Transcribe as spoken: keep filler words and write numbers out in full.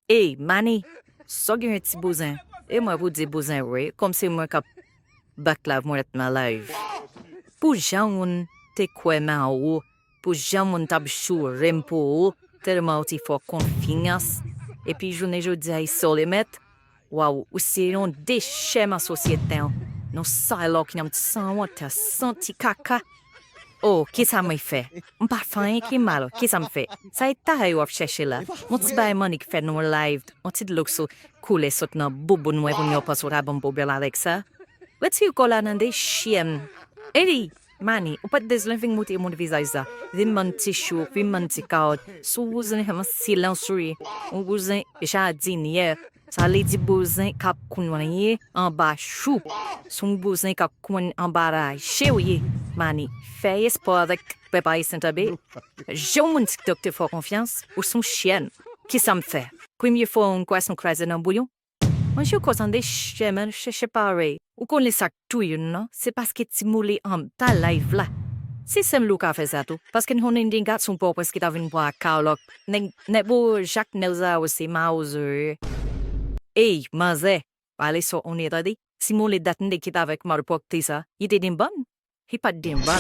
Ey, Mani, sa w gen yon ti bouzen? E mwen pou di bouzen vre, kòmsi mwen k ap bat lav mwen nan live. Pou jan moun te kwè nan ou, pou jan moun t ap joure m pou ou, tèlman ou te fè w konfyans. Epi jounen jodi a, e sa w le mèt? Waw, ou se yon dechèm an sosyete an. Non, sa lè w ki nan sanwont, santi kaka. Oh, kisa mwen fè? M pa fè anyen ki mal, kisa m fè? Sa e ta yo ap chèche la. Yon ti bagay Mani k fè nou live, yon ti dlo k sou koule sot nan bouboun mwen pou nou panse w ta ban m pwoblèm avèk sa. Retire kò la nan de chyèn. Eli, Mani, ou pa t bezwen vin moute moun vizaj sa. Vin ban m ti chou, vin ban m ti kawòt. Sou bouzen yon silans wi. Yon bouzen jadinyè. Sa vle di bouzen k ap koumanyen anba chou. Sou yon bouzen k ap koumanyen anba raje w ye. Mani, fè espò avèk pèp ayisyen tanbe. Jan yon moun TikTok te fè w konfyans, ou se yon chyèn. Kisa m fè? Premye fwa w kwè se yon kraze nan bouyon? Manje w kontan de chèmen chèche parèy. Ou konnen sa k touye nou non, se paske ti moule anba live la. Se sèl ou ka fè sa tou, paske n konnen gen gason Pòtoprens ki ta vin pran ak Carlock. Nèg, nèg bo jak nèg sa yo se mawozo yo ye. Ey, manzè, pale sa w konnen tande. Ti moule dat m te kite avèk malpwòpte sa, li te gen bann? Li pa t gen bann.